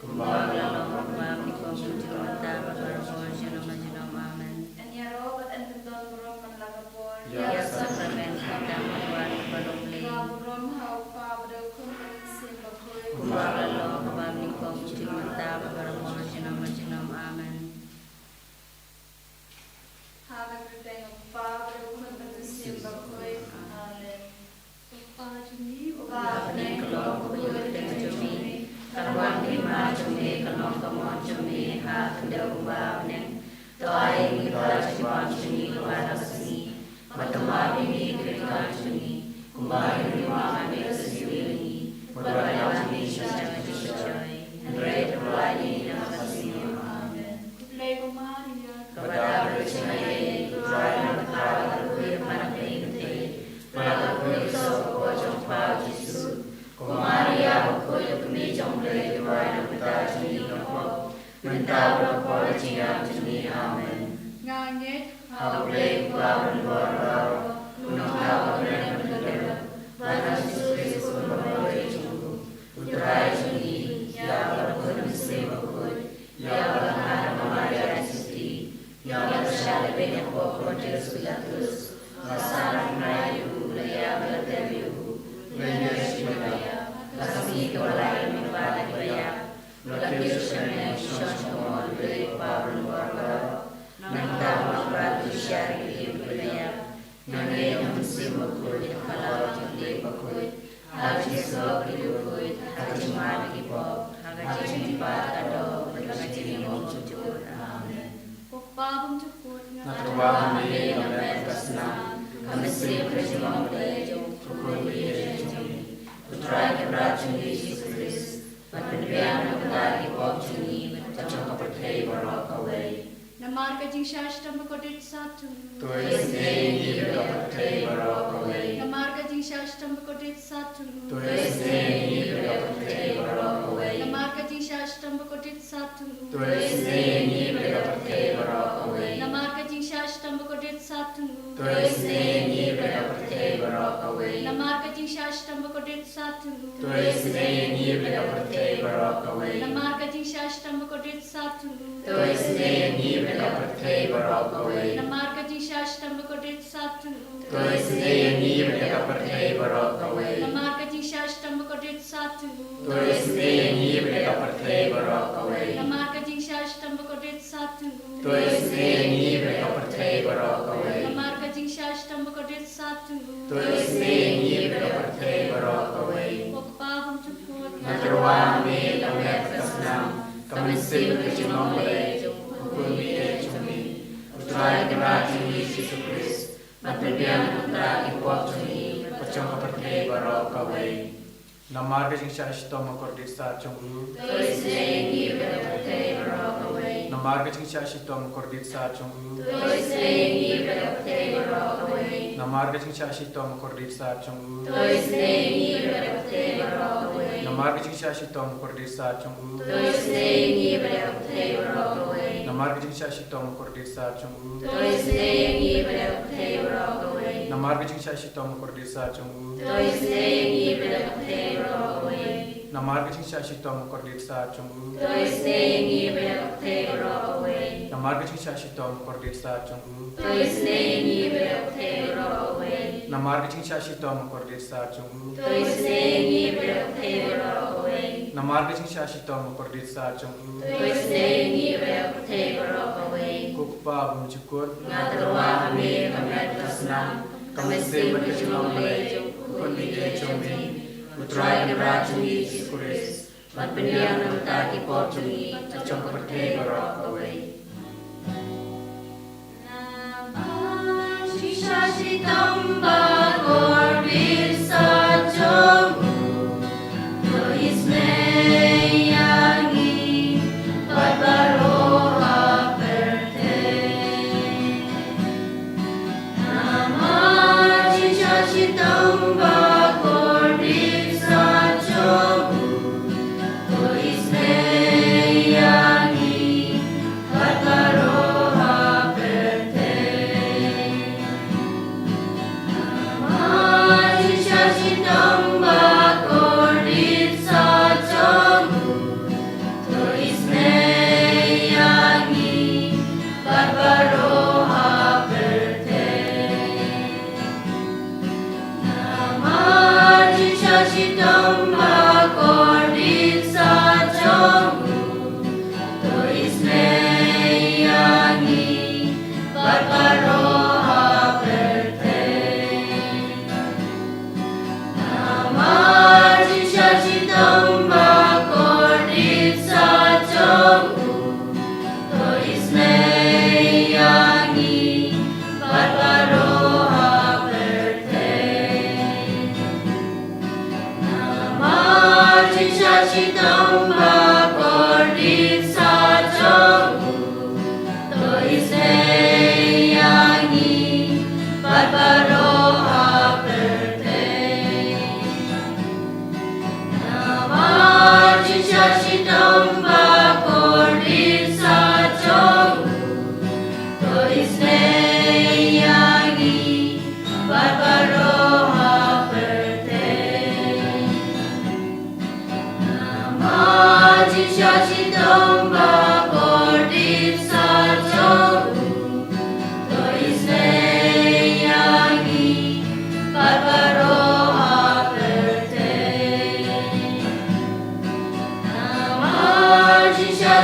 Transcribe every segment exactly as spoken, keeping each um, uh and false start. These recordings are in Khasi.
Kumba ka la long, kumba ka la long, mynta bad barabor, junom junom. Amen. Yn ïaroh bad yn kyndon burom man la ka por. Ïa ka sakrament khamtam ban wan ba long lei. Ba burom ha u Kpa bad u Khun bad u Mynsiem Bakhuid. Kumba ka la long, kumba ka la long, mynta bad barabor, junom junom. Amen. Ha ka kyrteng u Kpa bad u Khun bad u Mynsiem Bakhuid. Amen. U Kpa jong ngi uba ha bneng, ka long bakhuid ka kyrteng jong me. Ka la wan ka hima jong me, ka long ka mon jong me ha ka khyndew kumba ha bneng. To ai ïa ngi u bri jong ka jingim jong ngi ha kane ka sngi. Bad to map ïa ngi ki ryngkat jong ngi, kumba ngi ruh ngi map ïa kiba siew ïa ngi. Bad wat ïalam ïa ngi sha ka jingshoi, hynrei to pynlait ïa ngi na kaba sniew. Amen. Khublei ko Maria, kaba dap da ka jingaiei, U Trai u don bad pha, la kyrkhu ïa pha na ka kmie, bad la kyrkhu ïa ka soh kaba kpoh jong pha u Jisu. Ko Maria bakhuid, ka kmie jong U Blei, to duwai na ka bynta jong ngi ki pop, mynta bad ha ka por ka jingïap jong ngi. Amen. Nga ngeit ha U Blei U Kpa Abandor baroh, U Nongthaw Kynrad Bakhraw, bad ha U Jisu Khrist U Khun Bahaduh jong U, U Trai jong ngi, ïa uba la bun da U Mynsiem Bakhuid, ïa uba la ngat da ka Maria Theisotti, ïa uba la shah lehbeiñ ha ka pop ha u Pontius Pilatus, la sah, la khynnah ïa u, la ïap, la tem ïa u, la ïaishibun, ha ka sngi kaba lai, la mih na ka bynta kiba ïap, la kiew sha ka bneng, la shong sha ka mon U Blei U Kpa Abandor baroh. Nangta U la map bad U la shah ïa ki briew kiba ïap. Nga ngeit ha U Mynsiem Bakhuid, ha ka ïalam jong U Blei Bakhuid, ha ka jingsylloh ki briew bakhuid, ha ka jingmap ïa ki pop, ha ka jingmihpat ka doh, bad ha ka jingïaroh jingkyrkhu. Amen. Ko Kpa bymjukut, nga tyrwa ha me ka met bad ka snam, ka mynsiem bad ka jinglong blei jong U Khun baieit jong me, U Trai Kynrad jong ngi U Jisu Khrist, ban pynbiang na ka bynta ki pop jong ngi bad jong ka pyrthei baroh kawei. Namar ka jingshah shitom bakordit sat jong U, to isynei ïa ngi bad ka pyrthei baroh kawei. Namar ka jingshah shitom bakordit sat jong U, to isynei ïa ngi bad ka pyrthei baroh kawei. Namar ka jingshah shitom bakordit sat jong U, to isynei ïa ngi bad ka pyrthei baroh kawei. Namar ka jingshah shitom bakordit sat jong U, to isynei ïa ngi bad ka pyrthei baroh kawei. Namar ka jingshah shitom bakordit sat jong U, to isynei ïa ngi bad ka pyrthei baroh kawei. Namar ka jingshah shitom bakordit sat jong U, to isynei ïa ngi bad ka pyrthei baroh kawei. Namar ka jingshah shitom bakordit sat jong U, to isynei ïa ngi bad ka pyrthei baroh kawei. Namar ka jingshah shitom bakordit sat jong U, to isynei ïa ngi bad ka pyrthei baroh kawei. Namar ka jingshah shitom bakordit sat jong U, to isynei ïa ngi bad ka pyrthei baroh kawei. Namar ka jingshah shitom bakordit sat jong U, to isynei ïa ngi bad ka pyrthei baroh kawei. Ko Kpa bymjukut, nga tyrwa ha me ka met bad ka snam, ka mynsiem bad ka jinglong blei jong U Khun baieit jong me, U Trai Kynrad jong ngi U Jisu Khrist, ban pynbiang na ka bynta ki pop jong ngi bad jong ka pyrthei baroh kawei. Namar ka jingshah shitom bakordit sat jong U, to isynei ïa ngi bad ka pyrthei baroh kawei. Namar ka jingshah shitom bakordit sat jong U, to isynei ïa ngi bad ka pyrthei baroh kawei. Namar ka jingshah shitom bakordit sat jong U, to isynei ïa ngi bad ka pyrthei baroh kawei. Namar ka jingshah shitom bakordit sat jong U, to isynei ïa ngi bad ka pyrthei baroh kawei. Namar ka jingshah shitom bakordit sat jong U, to isynei ïa ngi bad ka pyrthei baroh kawei. Namar ka jingshah shitom bakordit sat jong U, to isynei ïa ngi bad ka pyrthei baroh kawei. Namar ka jingshah shitom bakordit sat jong U, to isynei ïa ngi bad ka pyrthei baroh kawei. Namar ka jingshah shitom bakordit sat jong U, to isynei ïa ngi bad ka pyrthei baroh kawei. Namar ka jingshah shitom bakordit sat jong U, to isynei ïa ngi bad ka pyrthei baroh kawei. Namar ka jingshah shitom bakordit sat jong U, to isynei ïa ngi bad ka pyrthei baroh kawei. Ko Kpa bymjukut, nga tyrwa ha me ka met ka snam, ka mynsiem bad ka jinglong blei jong U Khun baieit jong me, U Trai Kynrad jong ngi U Jisu Khrist, ban pynbiang na ka bynta ki pop jong ngi bad jong ka pyrthei baroh kawei. Namar ka jingshah shitom bakordit sat jong U, to isynei ïa ngi bad baroh ha pyrthei. Namar ka jingshah shitom bakordit sat jong U, to isynei ïa ngi bad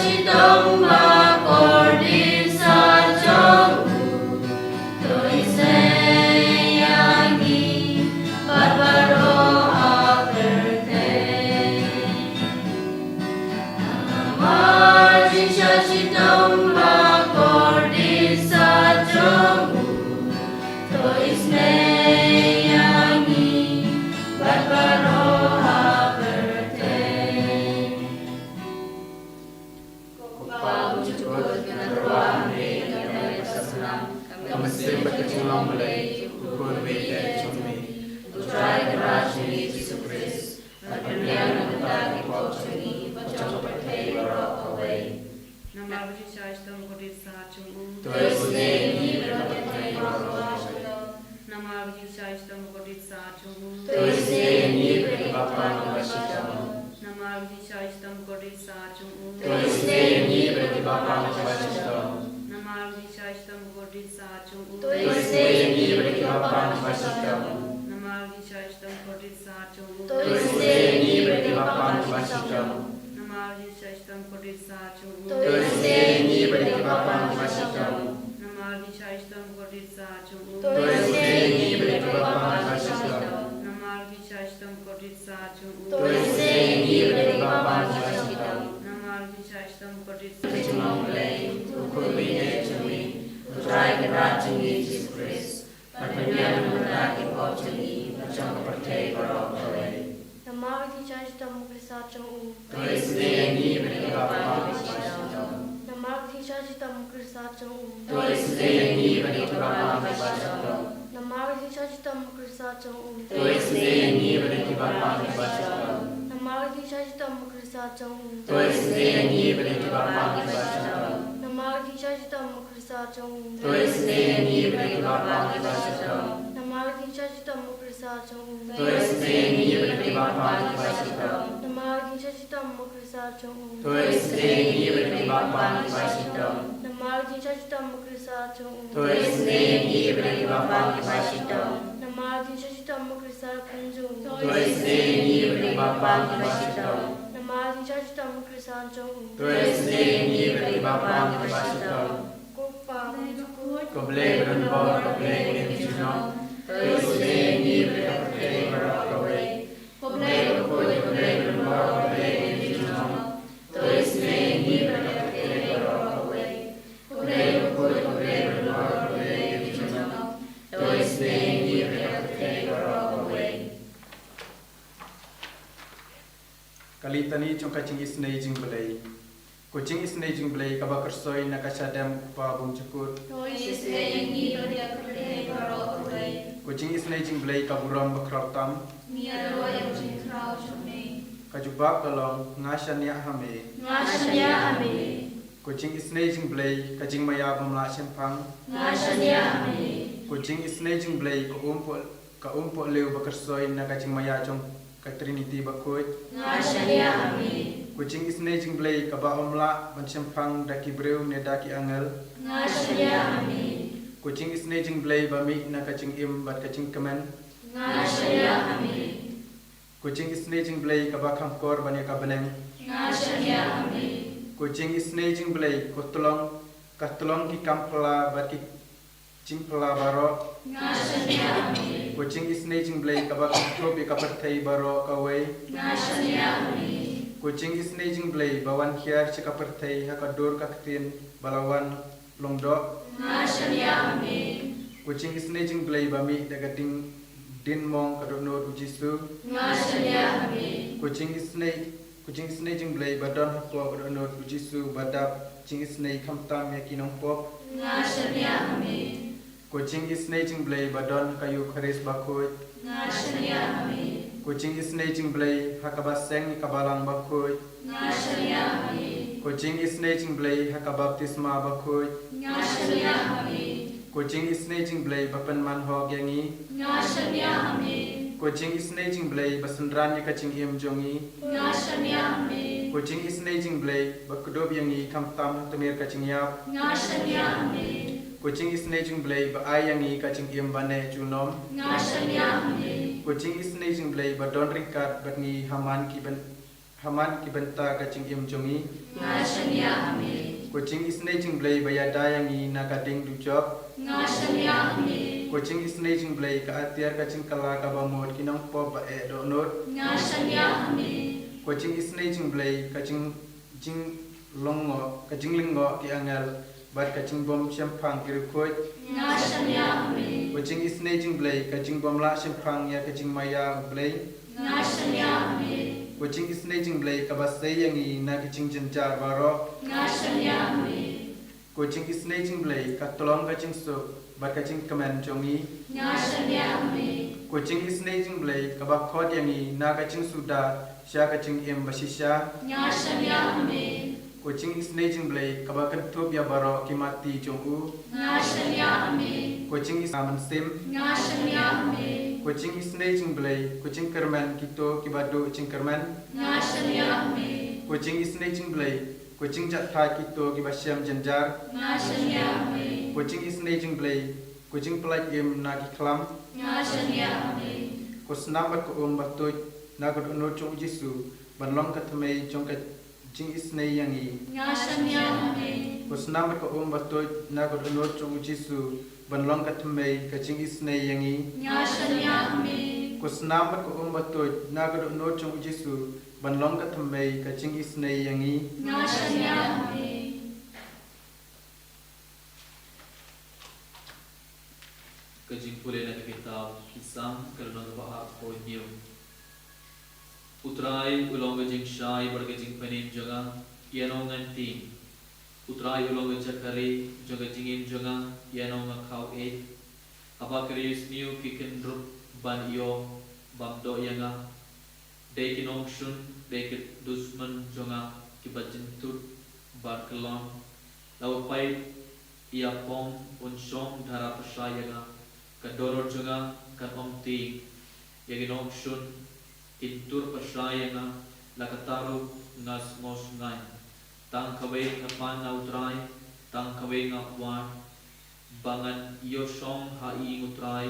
Shitom ba kordit sha jong u, to isnei ïa ngi bad baroh ha pyrthei. Namar jingshisha shitom ba kordit sha jong u, to isnei ïa ngi bad baroh ha pyrthei. Ko Kpa bymjukut, nga tyrwa hangne ïa ka dei ka snam, ka mynsiem bad ka jinglong Blei, u Khun baieit jong me. U Trai Kynrad jong ngi Jisu Khrist, la pynbiang na ka bynta ki pop jong ngi bad jong ka pyrthei baroh kawei. Namar ka jingshisha shitom ba kordit sha jong u, to isnei ïa ngi bad ka pyrthei baroh kawei. Namar ka jingshisha shitom ba kordit sha jong u, to isnei ïa ngi bad ki bapang kiba shitom. Namar ka jingshisha shitom ba kordit sha jong u, to isnei ïa ngi bad ki bapang kiba shitom. Namar ka jingshisha shitom ba kordit sha jong u, to isnei ïa ngi bad ki bapang kiba shitom. Namar ka jingshisha shitom ba kordit sha jong u, to isnei ïa ngi bad ki bapang kiba shitom. Namar ka jingshisha shitom ba kordit sha jong u, to isnei ïa ngi bad ki bapang kiba shitom. Namar ka jingshisha shitom ba kordit sha jong u, to isnei ïa ngi bad ki bapang kiba shitom. Namar ka jingshisha shitom ba kordit sha jong u, to isnei ïa ngi bad ki bapang kiba shitom. Namar ka jingshisha shitom ba kordit sha jong u, u Khun baieit jong me, u Trai Kynrad jong ngi Jisu Khrist, la pynbiang na ka bynta ki pop jong ngi bad jong ka pyrthei baroh kawei. Namar ka jingshisha shitom ba kordit sha jong u, to isnei ïa ngi bad ki bapang kiba shitom. Namar ka jingshisha shitom ba kordit sha jong u, to isnei ïa ngi bad ki bapang kiba shitom. Namar ka jingshisha shitom ba kordit sha jong u, to isnei ïa ngi bad ki bapang kiba shitom. Namar ka jingshisha shitom ba kordit sha jong u, to isnei ïa ngi bad ki bapang kiba shitom. Namar ka jingshisha shitom ba kordit sha jong u, to isnei ïa ngi bad ki bapang kiba shitom. Namar ka jingshisha shitom ba kordit sha jong u, to isnei ïa ngi bad ki bapang kiba shitom. Namar ka jingshisha shitom ba kordit sha jong u, to isnei ïa ngi bad ki bapang kiba shitom. Namar ka jingshisha shitom ba kordit sha jong u, to isnei ïa ngi bad ki bapang kiba shitom. Namar ka jingshisha shitom ba kordit sha khun jong u, to isnei ïa ngi bad ki bapang kiba shitom. Namar ka jingshisha shitom ba kordit sha jong u, to isnei ïa ngi bad ki bapang kiba shitom. Ko Kpa, ko Blei ba don bor, ko Blei ba im junom, to isnei ïa ngi bad ka pyrthei baroh kawei. Ko Blei bakhuid, ko Blei ba don bor, ko Blei ba im junom, to isnei ïa ngi bad ka pyrthei baroh kawei. Ko Blei bakhuid, ko Blei ba don bor, ko Blei ba im junom, to isnei ïa ngi bad ka pyrthei baroh kawei. Ka Litani jong ka Jingisnei Jingblei. Ko Jingisnei Jingblei kaba kyrsoi na ka shadem u Kpa bymjukut, to isnei ïa ngi bad ïa ka pyrthei baroh kawei. Ko Jingisnei Jingblei ka burom bakhraw tam, ngi ïaroh ïa ka jingkhraw jong me. Ka jubab ka long, nga shaniah ha me. Nga shaniah ha me. Ko Jingisnei Jingblei ka jingmaïa bym lah shemphang, nga shaniah ha me. Ko Jingisnei Jingblei ka umpoh, ka umpohliew ba kyrsoi na ka jingmaïa jong ka Trinity bakhuid, nga shaniah ha me. Ko Jingisnei Jingblei kaba ym lah ban shemphang da ki briew ne da ki angel, nga shaniah ha me. Ko Jingisnei Jingblei ba mih na ka jingim bad ka jingkmen, nga shaniah ha me. Ko Jingisnei Jingblei kaba kham kor ban ïa ka bneng, nga shaniah ha me. Ko Jingisnei Jingblei ko tlong, ka tlong ki kam phylla bad ki jingphylla baroh, nga shaniah ha me. Ko Jingisnei Jingblei kaba kynthup ïa ka pyrthei baroh kawei, nga shaniah ha me. Ko Jingisnei Jingblei ba wan hiar sha ka pyrthei ha ka dur ka ktien ba la wan lyngdoh, nga shaniah ha me. Ko Jingisnei Jingblei ba mih da ka ding, dien mong ka dohnud u Jisu, nga shaniah ha me. Ko Jingisnei, ko Jingisnei Jingblei ba don hapoh ka dohnud u Jisu ba dap jingisnei khamtam ïa ki nongpop, nga shaniah ha me. Ko Jingisnei Jingblei ba don ha ka Eukharist bakhuid, nga shaniah ha me. Ko Jingisnei Jingblei ha kaba seng ïa ka Balang bakhuid, nga shaniah ha me. Ko Jingisnei Jingblei ha ka baptisma bakhuid, nga shaniah ha me. Ko Jingisnei Jingblei ba pynman hok ïa ngi, nga shaniah ha me. Ko Jingisnei Jingblei ba synran ïa ka jingim jong ngi, nga shaniah ha me. Ko Jingisnei Jingblei ba kdup ïa ngi khamtam ha tmier ka jingïap, nga shaniah ha me. Ko Jingisnei Jingblei ba ai ïa ngi ka jingim ba neh junom, nga shaniah ha me. Ko Jingisnei Jingblei ba don ryngkat bad ngi ha man ki ban, Haman ki bynta ka jingim jong ngi. Nga shaniah ha me. Ko jingisynei jingblei ba ïada ïa ngi na ka ding dujok. Nga shaniah ha me. Ko jingisynei jingblei ka atiar ka jingkylla kaba mut ki nongpop ba eh dohnud. Nga shaniah ha me. Ko jingisynei jingblei ka jing jinglyngngoh ka jinglyngngoh ki angel bad ka jingbym shemphang ki riewkhuid. Nga shaniah ha me. Ko jingisynei jingblei ka jingbym lah shemphang ïa ka jingmaïa U Blei. Nga shaniah ha me. Ko jingisynei jingblei kaba sei ïa ngi na ki jingjynjar baroh. Nga shaniah ha me. Ko jingisynei jingblei ka tlong ka jingsuk bad ka jingkmen jong ngi. Nga shaniah ha me. Ko jingisynei jingblei kaba khot ïa ngi na ka jingsuda sha ka jingim bashisha. Nga shaniah ha me. Ko jingisynei jingblei kaba kynthup ïa baroh ki mati jong u. Nga shaniah ha me. Ko jingisynei mynsiem. Nga shaniah ha me. Ko jingisynei jingblei, ko jingkyrmen kito kiba duh jingkyrmen. Nga shaniah ha me. Ko jingisynei jingblei, ko jingjahthait kito kiba shem jynjar. Nga shaniah ha me. Ko jingisynei jingblei, ko jingpyllait im na ki khlam. Nga shaniah ha me. Ko snam bad ko um ba tuid na ka dohnud jong U Jisu ban long ka thymmei jong ka jingisynei ïa ngi. Nga shaniah ha me. Ko snam bad ko um ba tuid na ka dohnud jong U Jisu ban long ka thymmei ka jingisynei ïa ngi. Nga shaniah ha me. Ko snam bad ko um ba tuid na ka dohnud jong U Jisu ban long ka thymmei ka jingisynei ïa ngi. Nga shaniah ha me. Ka jingpule na ka kitab Ki Salm, ka lynnong ba arphew hynñiew. U Trai u long ka jingshai bad ka jingpynim jong nga, ïano ngan tieng? U Trai u long ka jaka ri jong ka jingim jong nga, ïano nga khaw ïeit? Haba ki riewsniew ki kynrup ban ïoh bam doh ïa nga, dei ki nongshun, dei ki dusmon jong nga kiba jyntud bad kyllon. La u pait ïa pom un shong dara pyrshah ïa nga, ka dohnud jong nga kan ym tieng. Ïa ki nongshun kin tur pyrshah ïa nga, la katta ruh nga sngewsngew. Tang kawei nga pan na U Trai, tang kawei nga wad, ba ngan ïoh shong ha ïing U Trai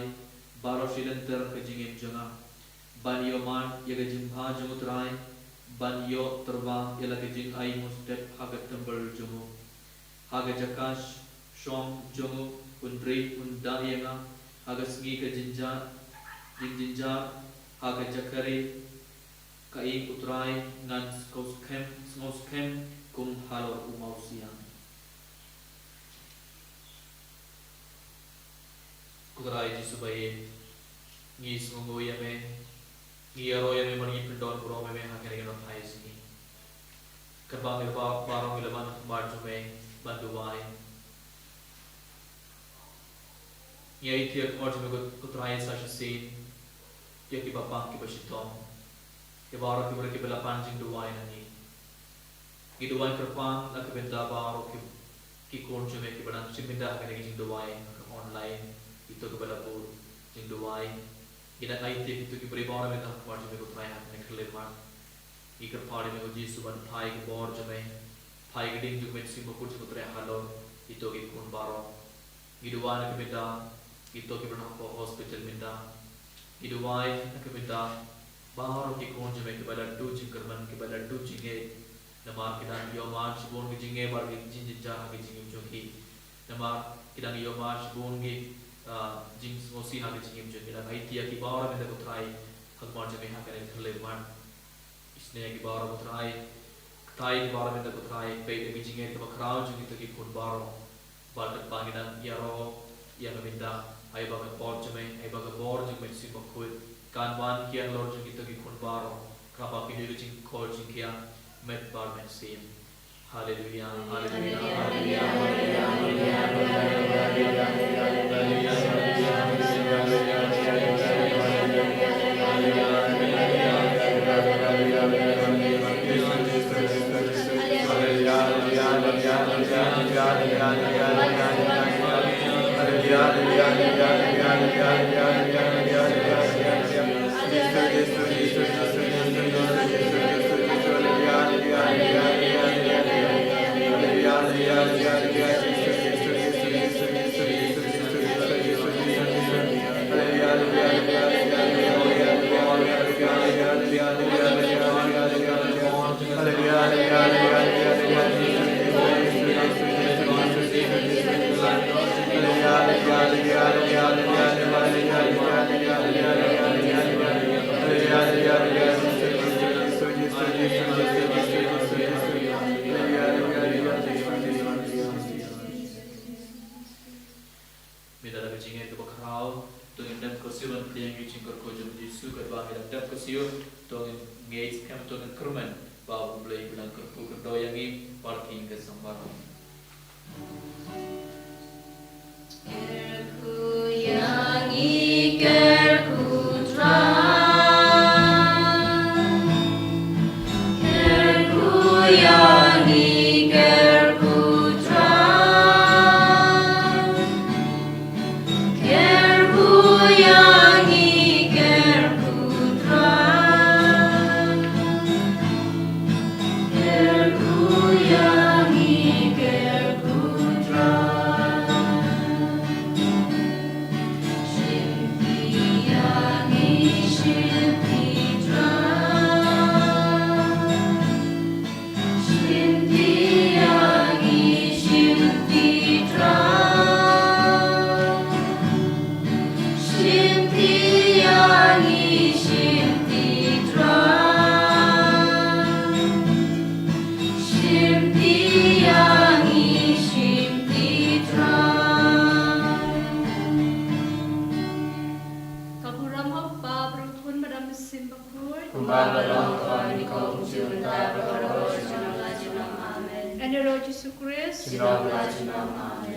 baroh shi lynter ka jingim jong nga, ban ïoh mad ïa ka jingbha jong U Trai, ban ïoh tyrwa ïa la ka jingai mynstep ha ka templ jong u. Ha ka jaka sh- shong jong u un ri un da ïa nga, ha ka sngi ka jynjar, jingjynjar, ha ka jaka ri ka ïing U Trai ngan sngewskhem, sngewskhem kum halor u mawsiang. Ko Trai Jisu ba ïeit, ngi sngewnguh ïa me, ngi ïaroh ïa me bad ngi pyndonburom ïa me ha kane ka pyrthei sngi. Kyrpad ïa baroh ngi la wan ha khmat jong me ban duwai. Ngi aiti ïa ka khmat jong me ko Trai sa shisien ïa kiba pang kiba shitom, ïa baroh ki briew kiba la pan jingduwai na ngi. Ngi duwai kyrpang na ka bynta baroh ki, ki khun jong me kiba dang shim bynta ha kane ka jingduwai ha ka online, kito kiba la bud jingduwai. Ngi dang aiti ïa kito ki briew baroh mynta ha khmat jong me ko Trai ha kane ka khyllipmat. Ngi kyrpad ïa me ko Jisu ban phai ka bor jong me, phai ka ding jong me, Mynsiem Bakhuid jong ko Trai halor kito ki khun baroh. Ngi duwai na ka bynta kito kiba dang hapoh hospital mynta. Ngi duwai na ka bynta baroh ki khun jong me kiba la duh jingkyrmen, kiba la duh jingngeit. Namar ki dang ïoh mad shibun ki jingngeit bad ki jingjynjar ha ki jingim jong ki. Namar ki dang ïoh mad shibun ki, ah, jingsngewsih ha ki jingim jong ki. Ngi dang aiti ïa ki baroh mynta ko Trai ha khmat jong me ha kane ka khyllipmat. Isynei ïa ki baroh ko Trai. Ktai ïa ki baroh mynta ko Trai, peit ïa ki jingngeit kiba khraw jong kito ki khun baroh. Bad kyrpang ngi dang ïaroh ïa me mynta, ai ba ka bor jong me, ai ba ka bor jong me Mynsiem Bakhuid kan wan khia halor jong kito ki khun baroh, kyrpang kin ïoh ïa ka jingkhot jingkhia met bad mynsiem. Haleluya, haleluya, haleluya, haleluya. Dap ka shu to ngin ngeit skhem, to ngin kyrmen ba U Blei u dang kyrkhu kyrdoh ïa ngi bad ïa ka seng baroh. Kyrkhu ïa ngi, kyrkhu Trai. Kyrkhu ïa ngi, kyrkhu Trai. Kyrkhu ïa ngi, kyrkhu Trai. Kyrkhu ïa ngi, kyrkhu Trai. Shim ti ïa ngi, shim ti Trai. Shim ti ïa ngi, shim ti Trai. Shim ti ïa ngi, shim ti Trai. Shim ti ïa ngi, shim ti Trai. Ka burom ha u Kpa bad u Khun bad u Mynsiem Bakhuid. Kumba ka long ha kaba nyngkong, kumjuh mynta bad baroh, junom la junom. Amen. Ïa u Jisu Khrist. Junom la junom. Amen.